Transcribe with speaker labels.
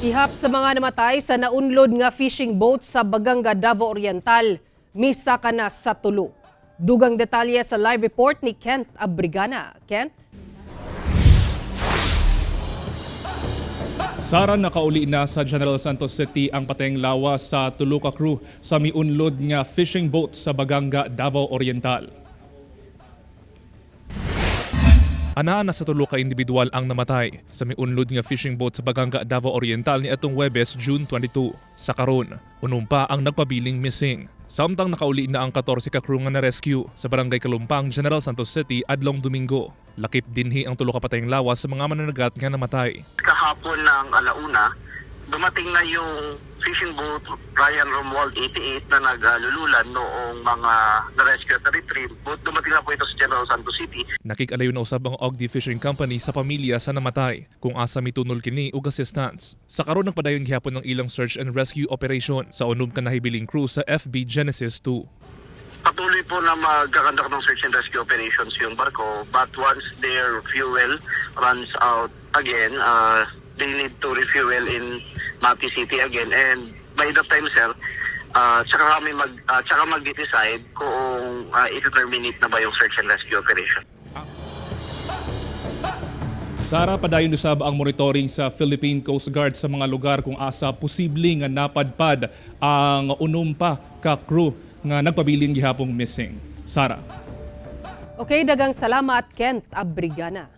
Speaker 1: Ihap sa mga namatay sa naunlod nga fishing boat sa Baganga, Davao Oriental, misaka na sa tulo. Dugang detalye sa live report ni Kent Abrigana. Kent?
Speaker 2: Sara, nakauli na sa General Santos City ang patayng lawas sa tulo ka crew sa miunlod nga fishing boat sa Baganga, Davao Oriental. Anaa na sa tulo ka individual ang namatay sa miunlod nga fishing boat sa Baganga, Davao Oriental ni atong Webes, June 22. Sa karon, unom pa ang nagpabiling missing. Samtang nakauli na ang 14 ka crew nga na-rescue sa Barangay Kalumpang, General Santos City adlong Domingo. Lakip dinhi ang tulo ka patayng lawas sa mga mananagat nga namatay.
Speaker 3: Kahapon ng alauna, dumating na yung fishing boat Ryan Romuald 88 na naglululan noong mga na-rescue at na-retrieve. Boat, dumating na po ito sa General Santos City.
Speaker 2: Nakikalayo na usab ang Ogdi Fishing Company sa pamilya sa namatay kung asa mitunol kini og assistance. Sa karon, nagpadayon gihapon ng ilang search and rescue operation sa unom ka nahibiling crew sa FB Genesis 2.
Speaker 3: Patuloy po na magkakandak ng search and rescue operations yung barko, but once their fuel runs out again, they need to refuel in Mati City again. And by that time, sir, tsaka mag-decide kung i-terminate na ba yung search and rescue operation.
Speaker 2: Sara, padayon usab ang monitoring sa Philippine Coast Guard sa mga lugar kung asa posible nga napadpad ang unom pa ka crew nga nagpabilin gihapong missing. Sara.
Speaker 1: Okay, dagang salamat, Kent Abrigana.